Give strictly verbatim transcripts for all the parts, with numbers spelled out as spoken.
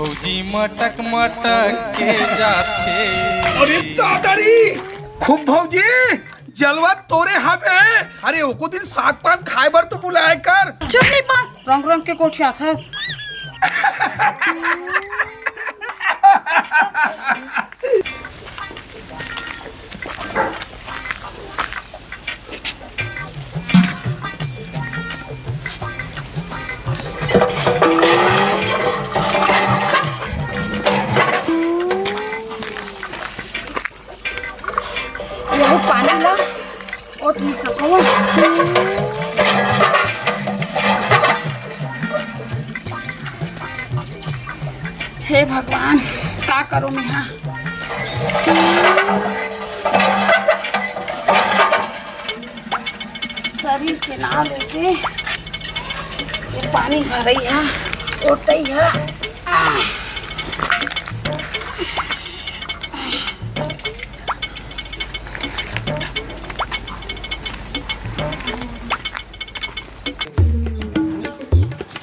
भौजी मटक मटक के जाथे। अरे दादा रे, खूब भौजी, जलवा तोरे हवे। अरे, एको दिन साग पान खाए बर तो बुलाए कर। चुप नहीं पा, रंग रंग के गोठियाथे। ये पानी ला ओट नहीं सको। हे भगवान, का करो मैं हा? शरीर के नाव लेके ये पानी भरई हा, ओटई हा।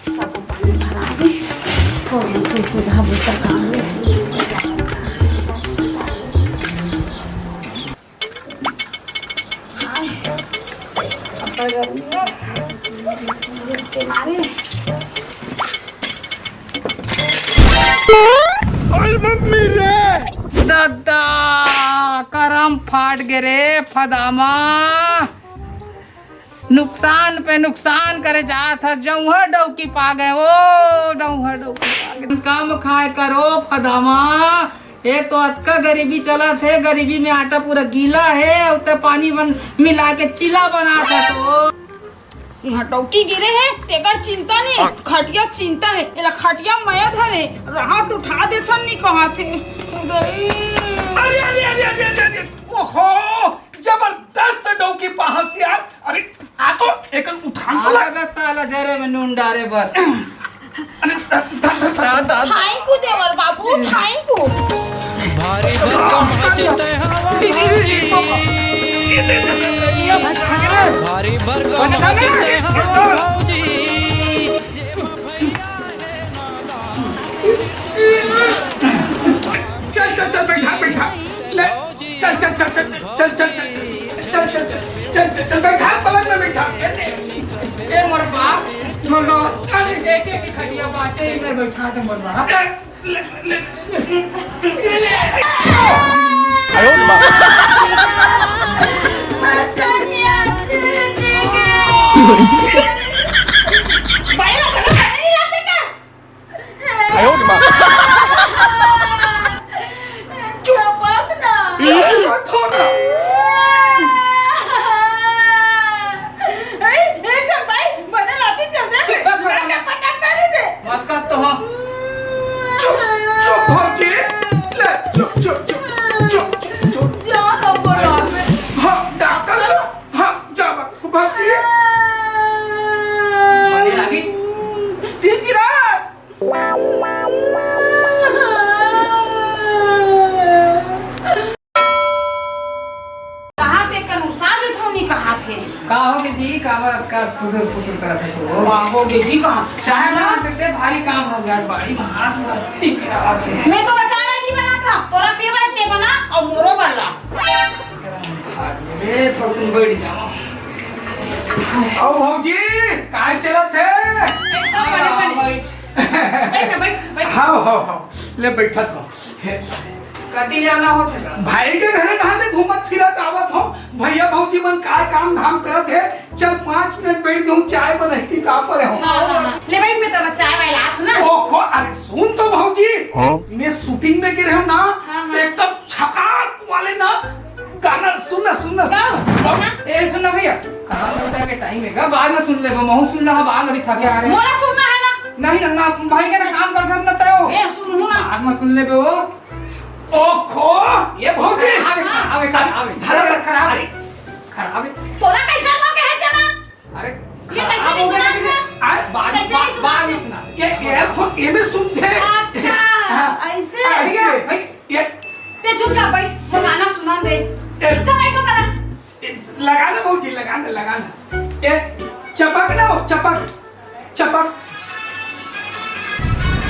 सबको पानी भरा दे। हो गया, कोई सुधा बोतल काम में। हाय, अब गर्मी है। के मारे। ददा, करम फाट गे रे फदामा। नुकसान पे नुकसान करे जात ह, जौहर डौकी पा गए, ओ जौहर डौकी पा गए। कम खाए करो फदामा, एक तो अतका गरीबी चलत हे, गरीबी में आटा पूरा गीला हे, उते पानी बन मिला के चीला बनात ह तो। इहाँ डौकी गिरे हे, तेकर चिंता नहीं, खटिया चिंता हे। एला खटिया मया धरे, राहत उठा देथन नहीं कहत हे। अरे, अरे, अरे, अरे, अरे, अरे, ओहो, जबरदस्त डौकी पाहस यार। अरे, आ तो एकर उठान तो ला। आगा ताला जरे में नून डारे बर। अरे, दा, दा, दा, दा, दा। Thank you देवर बाबू, thank you। भारी भरकम हजते हवा भौजी। अच्छा। भारी भरकम हजते हवा भौजी। चल, चल, चल, बैठा, बैठा। ले, चल, चल, चल, बैठा, पलंग में बैठा। ए, मोर बाप, मोर बाप, अरे, एक, एक खटिया बाचे, इधर बैठा दे, मोर बाप। ले, ले, ले, ले। भाई, वो खाना खाने नहीं आ सकता। चुप ना। चुप मत हो ना। ए, ए, चल भाई, बने लाती चल दे। चुप, चुप, चुप। पटक पटक करे से। बस कर तो हो। चुप, चुप भौजी। ले, चुप, चुप, चुप। चुप, चुप, चुप। जा ना बोला में। हाँ, डॉक्टर। हाँ, जा बात भौजी। बने लागी। दिन की रात। कहाँ ते कनु साध थौनी कहाँ थे? का हो गे जी, काबर अतका फुसुर फुसुर करत हे तू? का हो गे जी, कहाँ? चाय बना देते, भारी काम हो गया, बाड़ी में हाथ मार, ठीक है, आके। मैं तो बचा रही बना था, तोरा पीवर के बना और मोरो वाला। ए, तो तुम बैठ जाओ। आओ भौजी, काय चलत हे? एकदम बड़े बड़े। बैठ। बैठ, बैठ, बैठ। हाँ, हाँ, हाँ। ले बैठत हो। कति जाना होथे? भाई के घरे नहाने घूमत फिरत आवत हो। भैया भौजी मन काय काम धाम करत हे। चल पाँच मिनट बैठ जाऊँ, चाय बनही का परे हो। हाँ, हाँ, हाँ। ले बैठ, मैं तो चाय वाय लात हूँ ना। ओहो, अरे सुन तो भौजी। हाँ? मैं shooting में गे रहेंव ना, हाँ, हाँ। एकदम छकाक वाले ना गाना सुनना, सुनना, का? सुनना। हाँ? ए, सुनना भैया, काम होता के टाइम हे का? बाद में सुन लेबो, महू सुनना हे, बाद अभी थके आ रहे। मोला सुनना हे ना। नहीं ना, ना, भाई के ना काम कर सकना तय हो। ए, सुनहूँ ना। बाद में सुन लेबो। ओखो, ये भौजी। खराब हे, खराब हे, खराब हे। धरा, धरा, खराब हे। अरे, खराब हे। तोला कैसे हो कहे थे ना? अरे, ये कैसे नहीं सुना था? आ, बाद, कैसे बाद, नहीं सुना बाद था? में सुना। ये, ये, ये भी सुनते हैं। अच्छा, हाँ, ऐसे? ऐसे। भाई, ये ते चुपचाप बैठ, मोर गाना सुना दे। ए, चल बैठो करा। ए, लगा ना भौजी, लगा ना, लगा ना। ए, चपक ना हो, चपक, चपक।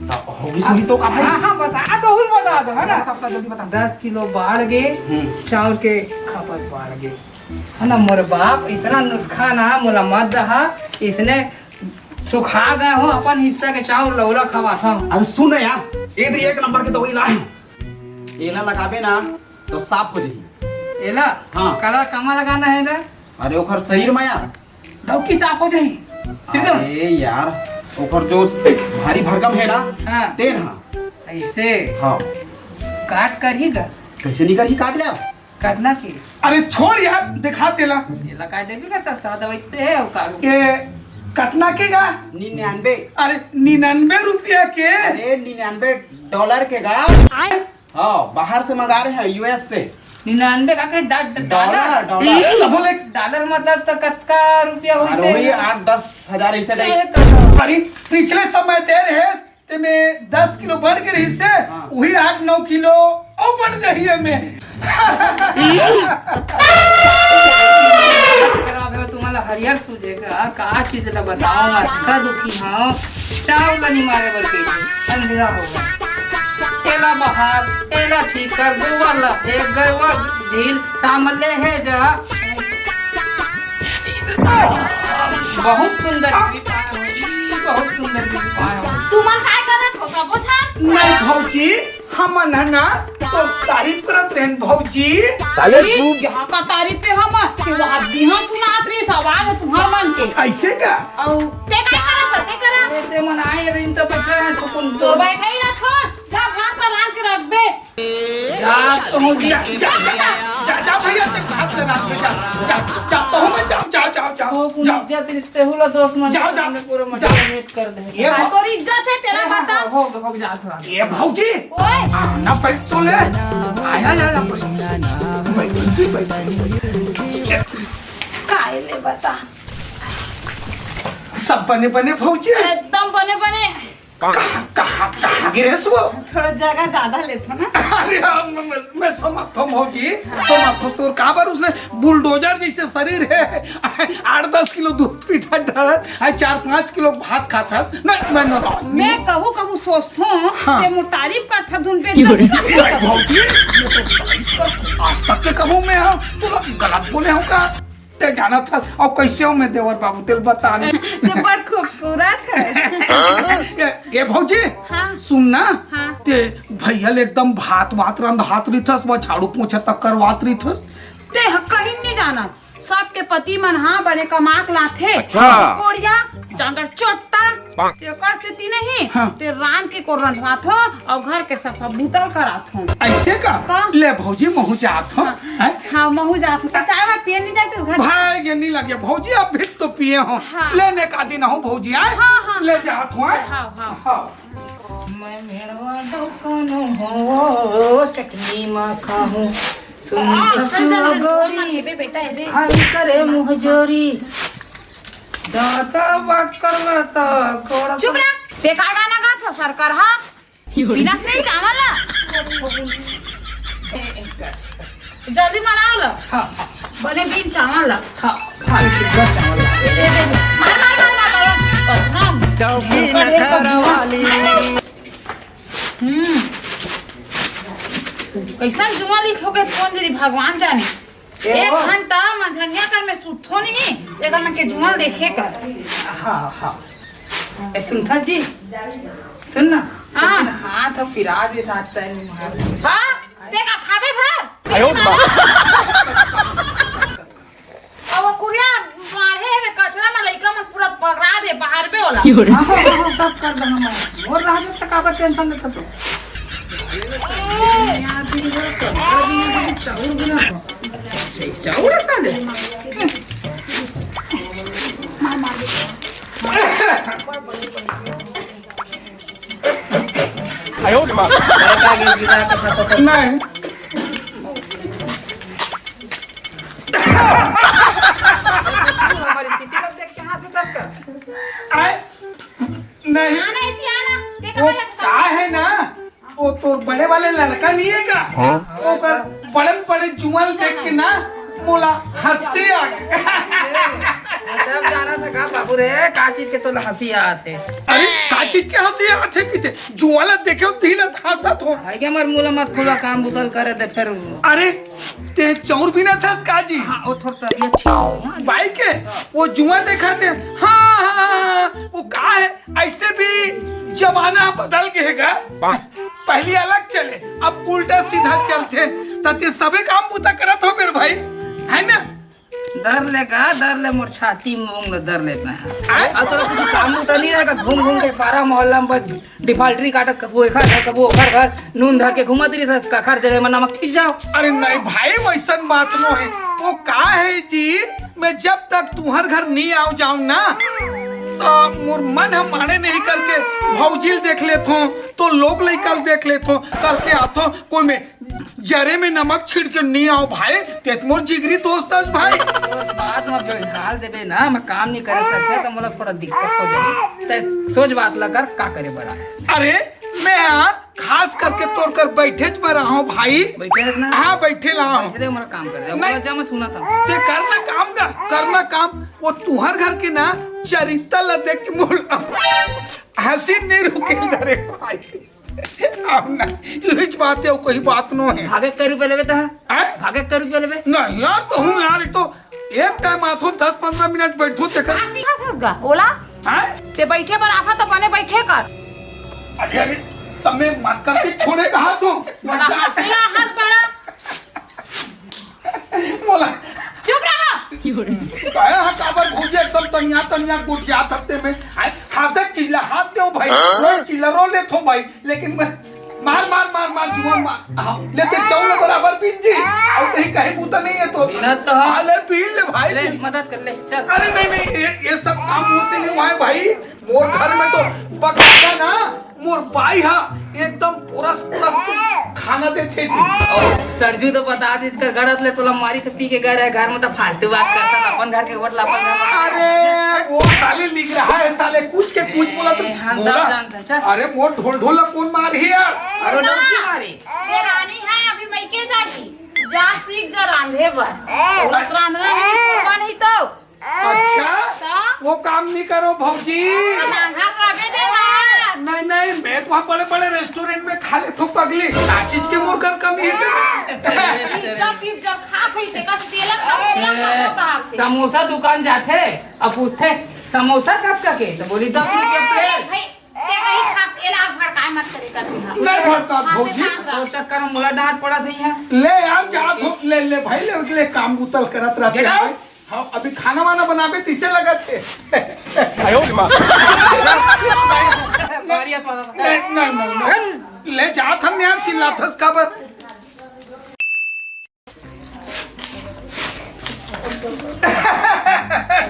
होगी सुनी तो का भाई? हाँ, हाँ, बता दो, हुल बता दो, है ना? बता, बता, जल्दी बता। दस किलो बाढ़ गे, हम्म। चाउर के खपत बाढ़ गे, है ना? मोर बाप, इतना नुस्खा ना मोला मत दहा, इसने सुखा गए हो अपन हिस्सा के चाउर लौला खवा था। अरे सुन ना यार, ए दरी एक नंबर के दवाई लाए हूँ, एला लगाबे ना तो साफ हो जाही। एला? हाँ। कला कमा लगाना है ना? अरे ओखर शरीर में यार। डौकी साफ हो जाही। सिरदम। अरे यार, ओकर जो भारी भरकम है ना, हाँ। तेन हा। ऐसे? हाँ। काट करही गा? कैसे नहीं करही काट यार? करना की? अरे छोड़ यार, दिखा तेला। तेला का देबी का सस्ता दवाई ते है, और का? ये कतना के गा? निन्यानवे। अरे निन्यानवे रुपया के? अरे निन्यानवे डॉलर के गा। हाँ, बाहर से मंगा रहे हैं, यूएस से। निन्यानवे का के डा-, डा-, डॉलर, डॉलर। डॉलर। डॉलर मतलब तो कतका रुपया होइसे? अरे वही आठ दस हजार ऐसे टाइप। ये तो अरे पिछले समय दे रहे ते में दस किलो बढ़ के रही से, हाँ। वही आठ नौ किलो और बढ़ जाइए में। खराब है तुम्हारा हरियर जेकर का चीज ला बताओ, अतका दुखी हव, चाउर ला निमारे बर कहिथे, अंधेरा हो गे। एला बहार, एला ठीक कर, गोबर ला फेंक, गरवा ढील सामने हे जा। बहुत सुंदर बीबी पाए हो, बहुत सुंदर बीबी पाए हो। तुमन काय करत हो, सबो झन? नहीं भौजी, हमन ह ना तो तारीफ करत रहेन भौजी। साले अरे, तू यहाँ का तारीफ पे हम, कि वहाँ बिहान सुनात रही, सवाल है तुम्हार मन के। ऐसे का? अउ ते का करत हस, ते करा? ऐसे मन आए रही तो बैठे हैं, सुकून तो तो। बैठे ही ना, छोड़, जा भात ला रांध के रख बे। जा तो हूँ, जा, जा, जा, जा, जा भैया, ते भात ला रांध बे, जा, जा, जा, तो हूँ मैं, जा, जा, जा, जा, तो हूँ जा। इज्जत रिश्ते हुला दोस्त मन जाओ, जाओ, सामने पूरा जाओ। मजा भेंट कर दे। ये हाँ, भौ- तोर इज्जत है, तेला हाँ, बता। हाँ, हो, हो, जा, थोड़ा। ये भौजी, ओए। आना बैठ तो ले। आया, आया, आया, बैठ। बैठ, बैठ, बैठ, बैठ। काय ले बता? सब बने बने भौजी? एकदम बने बने। कहाँ, कहाँ, कहाँ गिरे हस वो? थोड़ा जगह ज्यादा लेथो ना। अरे हाँ, मैं, मैं, मैं समझथो भौजी, समझथो। तोर काबर उसने बुलडोजर जैसे शरीर है, आठ दस किलो दूध पीथस, ढारस, चार पाँच किलो भात खाथस। नहीं, मैं न रहूँ। मैं कहूँ, कहूँ सोचथो, हाँ। ते मोर तारीफ करथस धुन पे। नहीं भौजी, मैं तो तारीफ कर, आज तक के कहूँ मैं हूँ, तोला गलत बोले हूँ का? ते जानत हस, अउ कैसे हो मैं देवर बाबू, तेल बता नहीं। ते बड़ खूबसूरत है। ये, ये भौजी, हाँ। सुन ना, हाँ। ते भैया ले एकदम भात वात रंधात रहिथस, वो झाड़ू पोछा तक करवात रहिथस। ते ह-, कहीं नहीं जाना, सबके पति मन हा बने कमा के लाथे। अच्छा। कोड़िया, जांगर चोट्टा, तेकर सेती नहीं, हाँ। ते रांध के को रंधवाथो अउ घर के सफा बुता कराथो। ऐसे का? का? ले भौजी, महू जात हो। हाँ। हैं? हाँ, महू जात हो। तो चाय वाय पिए नहीं जाते घर? भाई, ये नहीं लगे भौजी, अब भी तो पिए हो। हाँ। लेने का दिन हो भौजी, आए? हाँ, हाँ। ले जात हो, आए? हाँ, हाँ। हाँ। मैं मेड़वा डौकन हो, चटनी मा खाहूँ। सुन हाँ, ससुर चल, चल, गोरी, चल, बेटा, ऐसे। हाय करे मुँह जोरी। दांता बात कर में तो कोड़ा चुप रह। ते का गाना गात हो सरकार, हाँ? बिनस नहीं चावल ला। जल्दी बनाओ ला। हाँ, हाँ। बने बीन चावल ला। हाँ, हाँ, ये सुबह चावल ला। दे, दे, दे। मार, मार, मार, मार, मार। पतना। डौकी नखरा वाली। हम्म। कैसन जुआ लिखोगे कौन जरी भगवान जाने। ए एक हो। घंटा मंझनिया कर में सुतथो नहीं, एकर मन के जुआ देखे कर। हाँ, हाँ। ए, सुनथा जी, सुन ना। हाँ। हाथ ह पिरा दे साथ तैं नहीं मार। हाँ, ते का खाबे भर? आयो बा। अब वो कुरिया माढ़े हे, कचरा में लइका मन पूरा पगरा दे, बाहर पे होला। हाँ, हाँ, हाँ, सब कर दे हम। मोर रह जात त काबर टेंशन लेत तो। चाउर बिना तो। चाउर साले। आयो रे माँ। नहीं। हमारी स्थिति ना देख के हाथ से दस कर। आए? नहीं। आना इसी आना। देखो वो भैया के साथ। का है ना? वो तोर बड़े वाले लड़का नहीं है का? हाँ। ओकर बड़े बड़े जुआल देख के ना मोला हंसी आ गई। सब जानत हे का बाबू रे, का चीज के तोला हंसी आत हे? अरे, का चीज के हंसी आत हे किथे? जुआ ला देखे हो, तिही ला हंसत हो। आगे हमर मुंह ला मत खोला, काम बुता ल करे दे फेर। अरे, ते चौर बिनत हस का जी? हाँ, वो थोड़ा तबियत ठीक हो, हाँ। बाई के, वो जुआ देखत हे। हाँ, हाँ, हाँ, हाँ, वो का हे? ऐसे भी जमाना बदल गे हे गा। पहली अलग चले, अब उल्टा सीधा चलथे। त ते सबे काम बुता करत हो मेरे भाई, है ना? धर ले गा, धर ले मोर छाती मूंग ल धर लेना है। आय? अब तो कुछ काम बुता नहीं रहेगा, घूम घूम के पारा मोहल्ला में बस डिफाल्टरी काटत, कभू एखर घर, कभू ओखर घर, नून धर के घूमत रही था, कखर जगह में नमक छींच जाओ। अरे नहीं भाई, वैसन बात नो है। वो का है जी, मैं जब तक तुहर घर नहीं आओ जाऊं ना, तो मोर मन हम माने नहीं करके भौजी ल देख लेथो, तो लोग लइका ल देख लेथो, करके आथो, कोई में जरे में नमक छिड़के नहीं आओ भाई, ते तो मोर जिगरी दोस्त हस भाई। तोर बात में बेहाल देबे ना, मैं काम नहीं करे सकता, तो मोला थोड़ा दिक्कत हो जाही। ते सोच बात ला कर, का करे बड़ा। अरे, मैं हाँ खास करके तोर कर बैठे बर आहों भाई। बैठे हस ना? हाँ, बैठे ला आहों। बैठे दे, मोला काम कर दे। नहीं। बोला जा, मैं सुना था। ते करना काम का, करना काम। वो तुहर घर के ना चरित्र ला देख के मोर हंसी नहीं रुके रे भाई। अब ना, इहिच बात है, कोई बात नो है। भागे के रुपया लेबे त? हैं? भागे के रुपया लेबे? नहीं यार, तो हूँ यार, एक तो एक टाइम आथो, दस पन्द्रह मिनट बैठो, तेकर। का सीखत हस गा, ओला? हैं? ते बैठे बर आथा त बने बैठे कर। अरे, अरे, तब मैं मत करके छोड़े कहा तो। बड़ा हंसी ला हाथ बड़ा। मोला चुप रहो। काहे हा काबर भौजी एकदम तनिया तनिया गोठियात हस ते में? आय, हंसे चिल्ला हाथ देव भाई। हाँ? रो चिल्ला रो लेथो भाई, लेकिन मैं मार मार मार मार जुआ मार। हाँ, लेकिन चौल बराबर पीन जी। और कहीं कहीं बूता नहीं है तो। पीना तो है। हाँ, ले पीन ले भाई, ले, पीन। मदद कर ले, चल। अरे नहीं नहीं, ये, ये सब काम होते नहीं हुआ है भाई। मोर घर में तो बकायदा ना, मोर बाई हा एकदम पोरस पोरस खाना देथे जी। अउ सरजू तो बता दीस का गड़त ले तोला मारी से पी के गए रहे घर में, तो फालतू बात करता था, अपन घर के वोट ला अपन घर में। अरे, वो साले लिख रहा है, साले कुछ के कुछ बोला तो ए, हम सब बोला। जानते हैं, चल। अरे, मोर ढोल ढोल ला कौन मार ही यार? अरे, डौकी मारी। देरानी है, अभी मइके जाही। जा सीख जा रांधे बर। रांधना नहीं, कोरबा नहीं तो। अच्छा, का? वो काम नहीं करो भौजी। नांगर रबे दे ना। नहीं, नहीं, मैं तो वहाँ बड़े-बड़े रेस्टोरेंट में खा लेथो पगली। का चीज के मोर कर कमी है? पिज्जा, पिज्जा खा थोड़ी टेका से तेला खा, तेला खा, खा, खा। समोसा दुकान जाथे, अब पूछथे, "समोसा कब तक है?" तो बोली, "दस रुपया ए, प्लेट।" भाई, ते कहीं खास एला भड़काए मत करे कर दिहा। नहीं भड़कात हाँ, भौजी। से तो चक्कर में मोला डांट पड़ा थी यहाँ। ले यार, जा तो, ले, ले भाई, ले, ले काम बुतल करत रहते हैं। हाँ, अभी खाना वाना बनाबे तइसे लगत हे। आयो रे माँ। नहीं, नहीं, नहीं, नहीं। ले जात हन यार, चिल्लाथस काबर?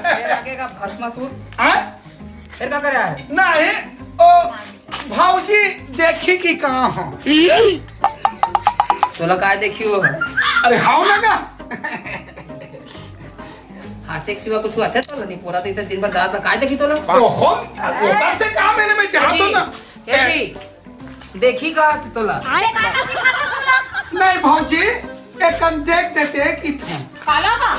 फिर आगे का भस्मासुर। हाँ? फिर का करे आए? नहीं, ओ, भौजी, देखी कि कहाँ हो? तोला काय देखी हो? अरे, हाव ना का? हाथे के सिवा कुछ आथे तोला नहीं, पूरा तो इतना दिन भर दादा काय देखी तोला? ओहो, ओकर से काम है ना, मैं चाहता ए जी, ना। ए जी, देखी का तोला? अरे, काय का सिखाता सुनला? नहीं भौजी, एक कन देख देते कि थो। काला बा?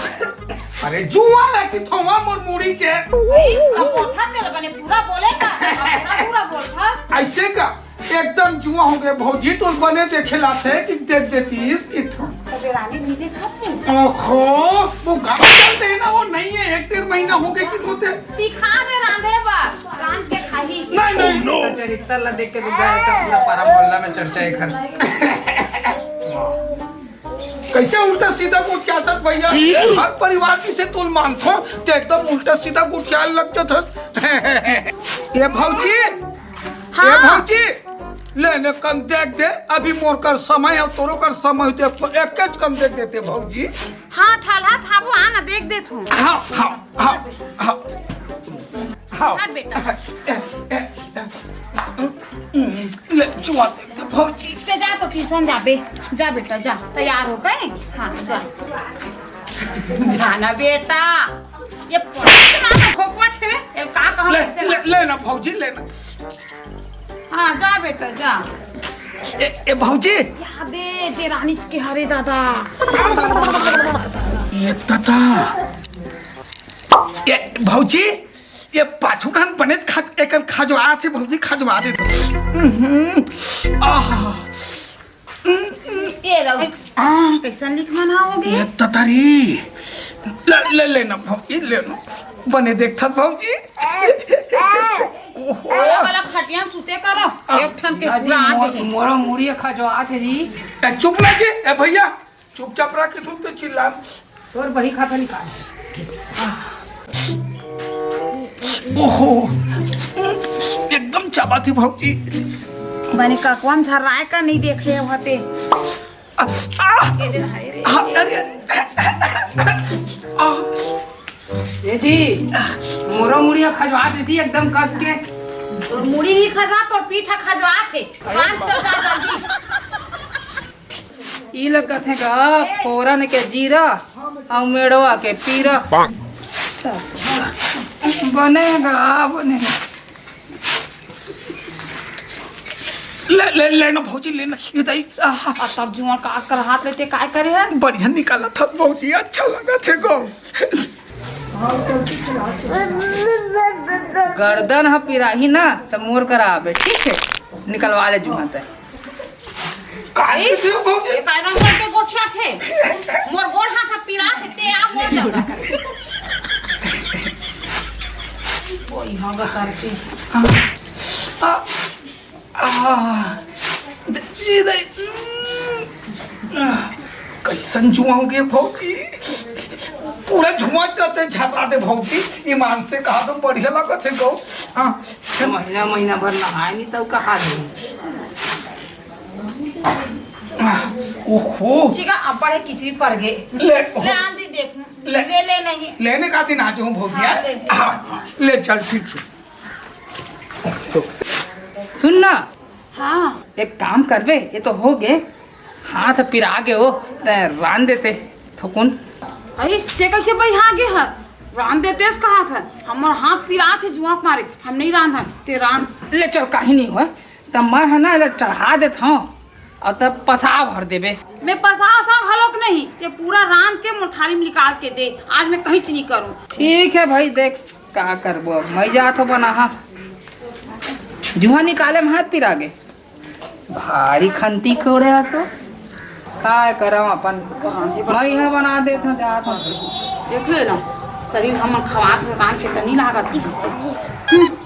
अरे जुआ ला कि थो, मोर मुड़ी के। भाई, अब बोलता तेल बने पूरा बोले का, अब पूरा पूरा बोलता। ऐसे का? एकदम जुआ हो गए भौजी, तो बने देखे लाते कि देख देती इस कि थो। तो रानी भी देखा थे। ओहो, वो गाँव चल देना, वो नहीं है, एक डेढ़ महीना हो गए कि धोते। सिखा दे रांधे बा, रांध के खाही। नहीं, नहीं। Oh, no। चरित्र ला देख के तो गया था, पूरा पारा मोहल्ला में चर्चा है घर। कैसे उल्टा सीधा गोठियाथस भैया? हर परिवार की से तुल मानथो, ते एकदम उल्टा सीधा गोठियाए लग जाथस। ये भौजी, हाँ। ये भौजी, ले ने कन देख दे, अभी मोर कर समय है, तोरो कर समय होते, एक कन देख देते भौजी। हाँ, ठालहा थाबो, आ ना, देख देत हूँ। हाँ, हाँ, हाँ, हाँ, हाँ। हट बेटा। ले, जुआ देख दे, भौजी। ते जा तो ट्यूशन जाबे। जा बेटा, जा। तैयार हो गए? हाँ, जा। जाना बेटा। ये पढ़े के नाम में भोकवा छे, ये का कहूँ ले, कैसे ले, ना? ले ना, भौजी, ले ना। हाँ, जा बेटा, जा। ए, ए, भौजी। या दे, दे रानी के हरे दादा। ये दादा। ए भौजी, ये पाछू डहन बने खा, एकन खजवाथे भौजी, खजवाथे तो। हम्म, आह। ये रहो। आह। कैसन लिखवाना होगे? ये ततरी। ले, ले लेना भौजी, लेना। बने देखथस भौजी। ओहो। वाला खटिया में सुते करो। एक ठन के पूरा आके। मोरो मुड़िया खजवाथे जी। ए, चुप ना जी, ए भैया, चुपचाप रह के तू तो चिल्ला। तोर बही खाता निकाल। ओहो, एकदम चबाथे भौजी। बने ककवा में झर्राए का नहीं देखे होते। आ, आ, ये दे भाई रे। आ, अरे, आ, ए जी, मोरो मुड़िया खजवा देती एकदम कस के। तोर मुड़ी नहीं खजवा, तोर पीठा खजवाथे। हाथ तो जा जल्दी। ई लगत हे गा फोरन के जीरा अउ मेड़वा के पीरा। बने गा, बने। ले, ले, लेना भौजी, लेना। ये दाई, आहा। अब तक जुआ का कर हाथ लेते काय करे है? बढ़िया निकालथस भौजी, अच्छा लगथे गो। गर्दन ह पिराही ना, त मोर करा आबे, ठीक है? निकलवा ले जुआ ते। काय से भौजी? ये काय रंग के गोठियाथे? मोर गोड़ हाथ पिराथे, ते आ मोर जगह। कोई होगा करके। आ, आ, दे, दे, हम्म। आ, कैसन जुआ होगे भौजी? पूरा जुआ जाते झर्रा दे भौजी। ईमान से कहा तो बढ़िया लगथे गो। हाँ। महीना महीना भर नहाए नहीं तब कहा दे। ओहो। ठीक है, अब बड़े किचरी पड़ गए। ले, ले आंधी देख। ले। ले, ले नहीं। लेने का दिन आ जाऊं भौजी, हाँ, हैं? ले, ले। हाँ, ले चल, ठीक है। सुन ना, हाँ। एक काम करबे, ये तो हो गे, हाथ पिरा गे हो, ते रान देते थोकुन। अरे, ते कैसे भाई हाँ गे हस? रान देते कहा था, हमर हाथ पिराथे जुआ मारे, हम नहीं रांधन, ते रान। ले चल, काही नहीं हो, त मैं है ना, एला चढ़ा देत हूँ और तब पसाव भर देबे। मैं पसाव साव घलोक नहीं, ते पूरा रांध के मोर थाली में निकाल के दे, आज मैं कहीं नहीं करूँ। ठीक है भाई, देख का करबो, अब मैं जात हो बनाहा। जुहा निकाले में हाथ पिरा गे, भारी खंती कोड़े आ तो। काय करम अपन, मैं यहाँ बना देत हूँ, जात हूँ। देख ले ना, शरीर हमन खवात में बांध के तो नहीं लागत है इससे।